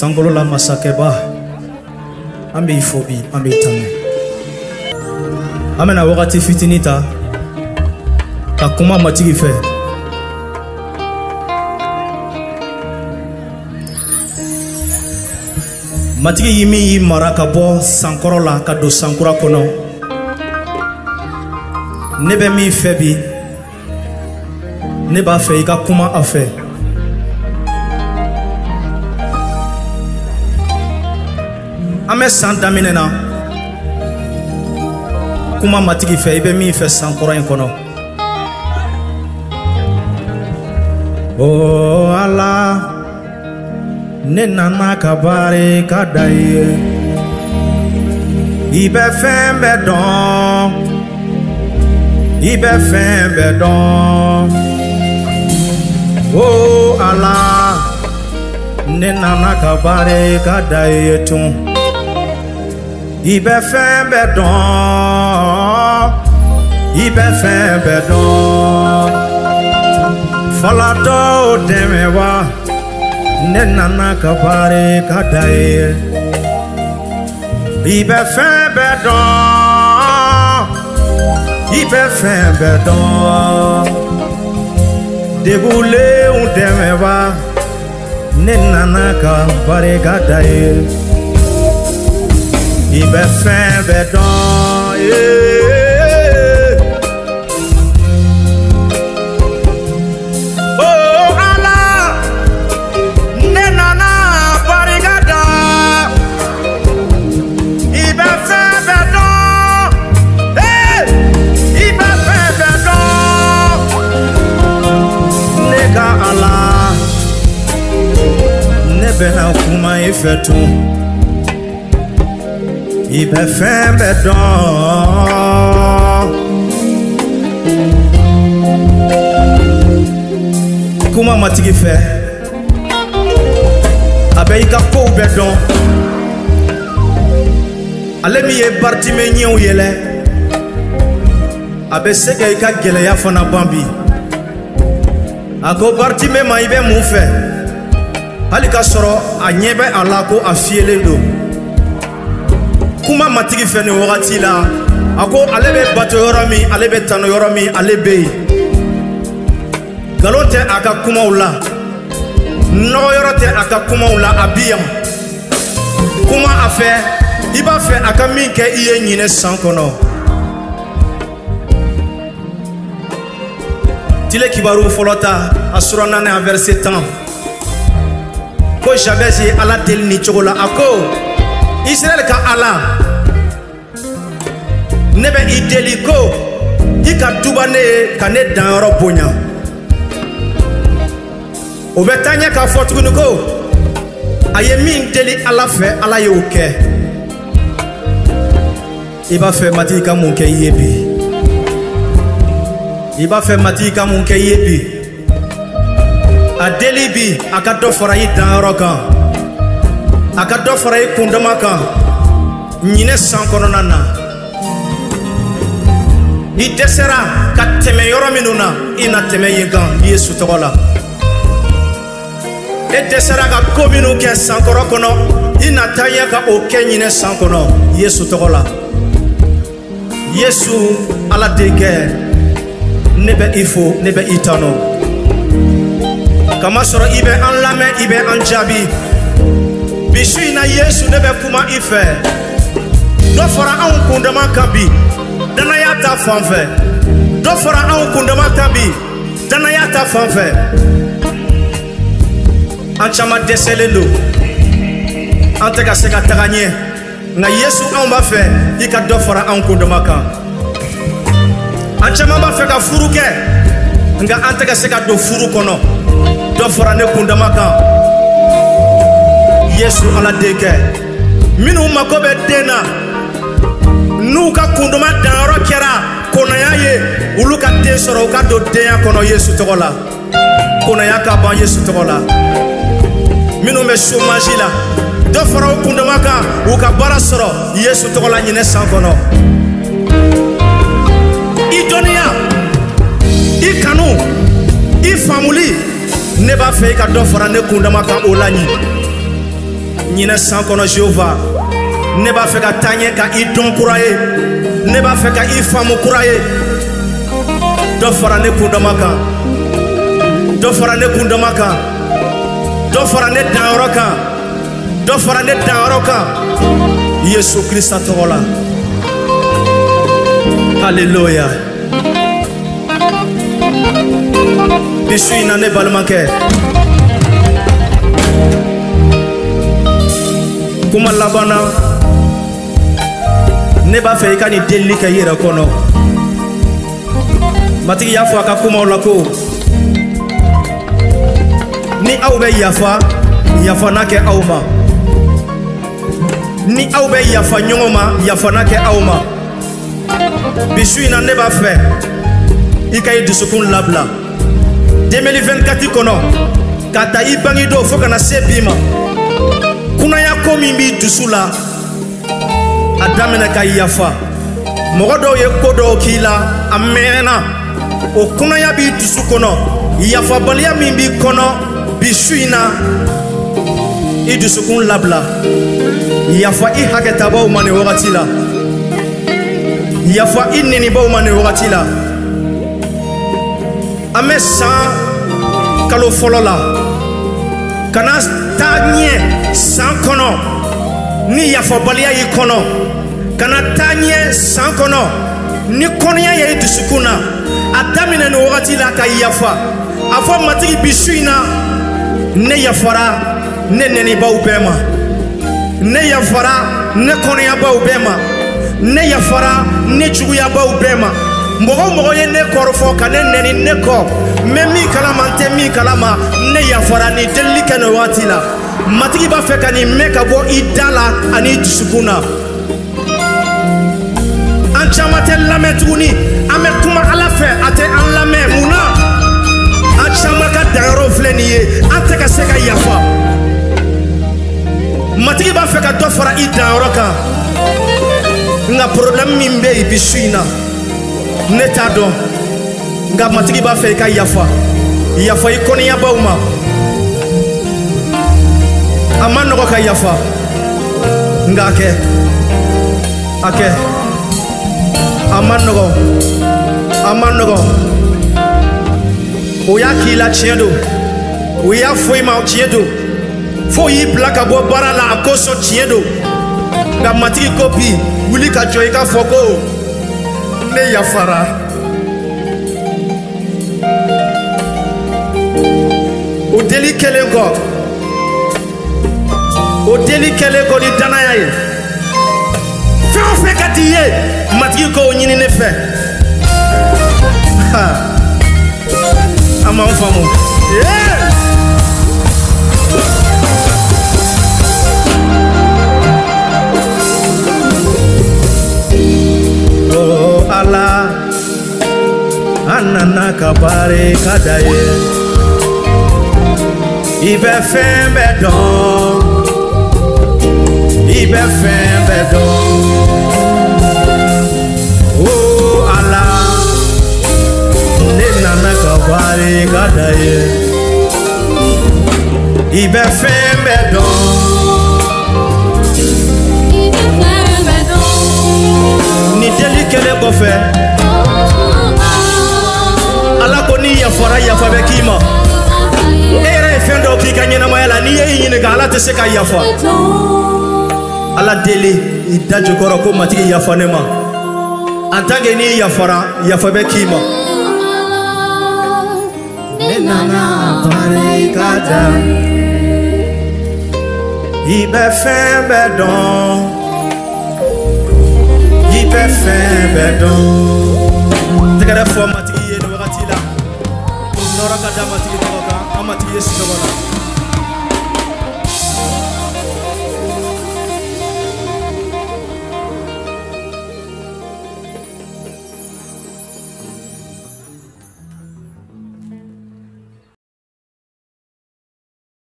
Sankɔrɔla masakɛba, an b'i fo bi, an b'i tanu. An bɛna wagati fitinin ta ka kuma Matigi fɛ. Matigi ye min y'i mara ka bɔ sankɔrɔ la ka don sankura kɔnɔ, ne bɛ min fɛ bi, ne b'a fɛ i ka kuma a fɛ. An bɛ san daminɛ na, kuma Matigi fɛ, i bɛ min fɛ sankɔrɔ in kɔnɔ. O Ala, ne nana ka barika da i ye. I bɛ fɛn bɛɛ dɔn, i bɛ fɛn bɛɛ dɔn. O Ala, ne nana ka barika da i ye tun. I bɛ fɛn bɛɛ dɔn, i bɛ fɛn bɛɛ dɔn. Falatɔw dɛmɛ wa, ne nana ka barika da i ye. I bɛ fɛn bɛɛ dɔn, i bɛ fɛn bɛɛ dɔn. Degulenw dɛmɛ wa, ne nana ka barika da i ye. I bɛ fɛn bɛɛ dɔn ye. Oh Ala, ne nana barika da. I bɛ fɛn bɛɛ dɔn, hey! I bɛ fɛn bɛɛ dɔn. Ne ka Ala, ne bɛna kuma i fɛ tun. I bɛ fɛn bɛɛ dɔn. Kuma Matigi fɛ, a bɛ i ka kow bɛɛ dɔn. Ale min ye Bartimɛ ɲɛw yɛlɛ, a bɛ se ka i ka gɛlɛya fana ban bi. A ko Bartimɛ ma, i bɛ mun fɛ? Hali k'a sɔrɔ a ɲɛ bɛ a la ko a fiyɛlen don. Kuma Matigi fɛ nin wagati la, a ko ale bɛ bato yɔrɔ min, ale bɛ tanu yɔrɔ min, ale bɛ yen. Nkalon tɛ a ka kumaw la, nɔgɔ yɔrɔ tɛ a ka kumaw la, a bi yan. Kuma a fɛ, i b'a fɛ a ka min kɛ i ye ɲinɛ san kɔnɔ. Tile kibaru fɔlɔ ta, a sura 4 a verset 10. Ko Jabez ye Ala deli nin cogo la, a ko Israël ka Ala, ne bɛ i deli ko i ka duba ne ye ka ne danyɔrɔ bonya. O bɛ taa ɲɛ k'a fɔ tuguni ko a ye min deli Ala fɛ, Ala y'o kɛ. I b'a fɛ Matigi ka mun kɛ i ye bi? I b'a fɛ Matigi ka mun kɛ i ye bi? A deli bi a ka dɔ fara i danyɔrɔ kan, a ka dɔ fara i kundama kan ɲinɛ san kɔnɔna na. I dɛsɛra ka tɛmɛ yɔrɔ minnu na, i na tɛmɛ yen kan Yesu tɔgɔ la. E dɛsɛra ka ko minnu kɛ sankɔrɔ kɔnɔ, i na taa ɲɛ ka o kɛ ɲinɛ san kɔnɔ Yesu tɔgɔ la. Yesu Ala denkɛ, ne bɛ i fo, ne bɛ i tanu. Kamasɔrɔ i bɛ an lamɛn, i bɛ an jaabi. Bi su in na Yesu, ne bɛ kuma i fɛ. Dɔ fara anw kundama kan bi, danaya ta fan fɛ. Dɔ fara anw kundama kan bi, danaya ta fan fɛ. An caman dɛsɛlen don, an tɛ ka se ka taga ɲɛ. Nka Yesu, anw b'a fɛ i ka dɔ fara anw kundama kan. An caman b'a fɛ ka furu kɛ, nka an tɛ ka se ka don furu kɔnɔ. Dɔ fara ne kundama kan Yesu Ala denkɛ. Minnu mako bɛ den na, n'u ka kundama danyɔrɔ kɛra kɔnɔya ye, olu ka den sɔrɔ, u ka don denya kɔnɔ Yesu tɔgɔ la. Kɔnɔya ka ban Yesu tɔgɔ la. Minnu bɛ chômage la, dɔ fara u kundama kan, u ka baara sɔrɔ Yesu tɔgɔ la ɲinɛ san kɔnɔ. I dɔnniya, i kanu, i faamuli, ne b'a fɛ i ka dɔ fara ne kundama kan o la ɲin. Ɲinɛ san kɔnɔ Jehova, ne b'a fɛ ka taa ɲɛ ka i dɔn kura ye, ne b'a fɛ ka i faamu kura ye. Dɔ fara ne kundama kan, dɔ fara ne kundama kan, dɔ fara ne danyɔrɔ kan, dɔ fara ne danyɔrɔ kan, Yesu Krista tɔgɔ la. Hallelujah. Bi su in na ne balimakɛ, kuma laban na, ne b'a fɛ i ka nin delili kɛ i yɛrɛ kɔnɔ. Matigi y'a fɔ a ka kumaw la ko ni aw bɛ yafa, yafa na kɛ aw ma. Ni aw bɛ yafa ɲɔgɔn ma, yafa na kɛ aw ma. Bi su in na ne b'a fɛ i ka i dusukun labila 2024 kɔnɔ, ka ta i bange don fo ka na se bi ma. Kunaya ko min b'i dusu la, a daminɛ ka yafa. Mɔgɔ dɔw ye ko dɔw k'i la a mɛnna, o kunaya b'i dusu kɔnɔ, yafabaliya min b'i kɔnɔ bi su in na, i dusukun labila. Yafa i hakɛtabaw ma nin wagati la, yafa i nenibaw ma nin wagati la. An bɛ san kalo fɔlɔ la, kana taa ɲɛ san kɔnɔ ni yafabaliya y'i kɔnɔ, kana taa ɲɛ san kɔnɔ ni kɔnɔya ye i dusukun na. A daminɛ nin wagati la ka yafa. A fɔ Matigi bi su in na, ne yafara ne nenibaw bɛɛ ma, ne yafara ne kɔnɔyabaw bɛɛ ma, ne yafara ne juguyabaw bɛɛ ma. Mɔgɔ o mɔgɔ ye ne kɔrɔfɔ ka ne nɛni ne kɔ, n bɛ min kalama n tɛ min kalama, ne yafara. Nin delili kɛ nin wagati la, Matigi b'a fɛ ka nin mɛn ka bɔ i da la ani i dusukun na. An caman tɛ lamɛn tuguni, an bɛ kuma Ala fɛ, a tɛ an lamɛn. Mun na? An caman ka danyɔrɔw filɛ nin ye, an tɛ ka se ka yafa. Matigi b'a fɛ ka dɔ fara i danyɔrɔ kan, nka problème min bɛ yen bi su in na, ne t'a dɔn, nka Matigi b'a fɛ i ka yafa. Yafa i kɔniyabaw ma. A ma nɔgɔ ka yafa, nka a kɛ, a kɛ. A ma nɔgɔ, a ma nɔgɔ. O y'a k'i la tiɲɛ don, o y'a fɔ i ma tiɲɛ don, fo y'i bila ka bɔ baara la a kosɔn tiɲɛ don. Nka Matigi ko bi, wuli ka jɔ i k'a fɔ ko ne yafara. O deli kɛlen kɔ, o deli kɛlen kɔ ni danaya ye, fɛn o fɛn ka di i ye, Matigi k'o ɲini ne fɛ. A m'an faamu. Oh Ala, an nana ka barika da ye. I bɛ fɛn bɛɛ dɔn, i bɛ fɛn bɛɛ dɔn. Oh Ala, ne nana ka barika da ye. I bɛ fɛn bɛɛ dɔn, I bɛ fɛn bɛɛ dɔn. Ni deli kɛlen kɔfɛ, Ala ko n'i yafara, yafa bɛ k'i ma. E yɛrɛ ye fɛn dɔw k'i ka ɲɛnamaya la, n'i ye i ɲininka, Ala tɛ se ka yafa. Ala deli i da jukɔrɔ ko Matigi yafa ne ma. En tant que n'i yafara, yafa bɛ k'i ma. Ne nana barika da I bɛ fɛn bɛɛ dɔn, i bɛ fɛn bɛɛ dɔn. Tɛgɛrɛ fɔ Matigi ye nin wagati la. Nɔrɔ ka da Matigi tɔgɔ kan, an Matigi Yesu tɔgɔ la.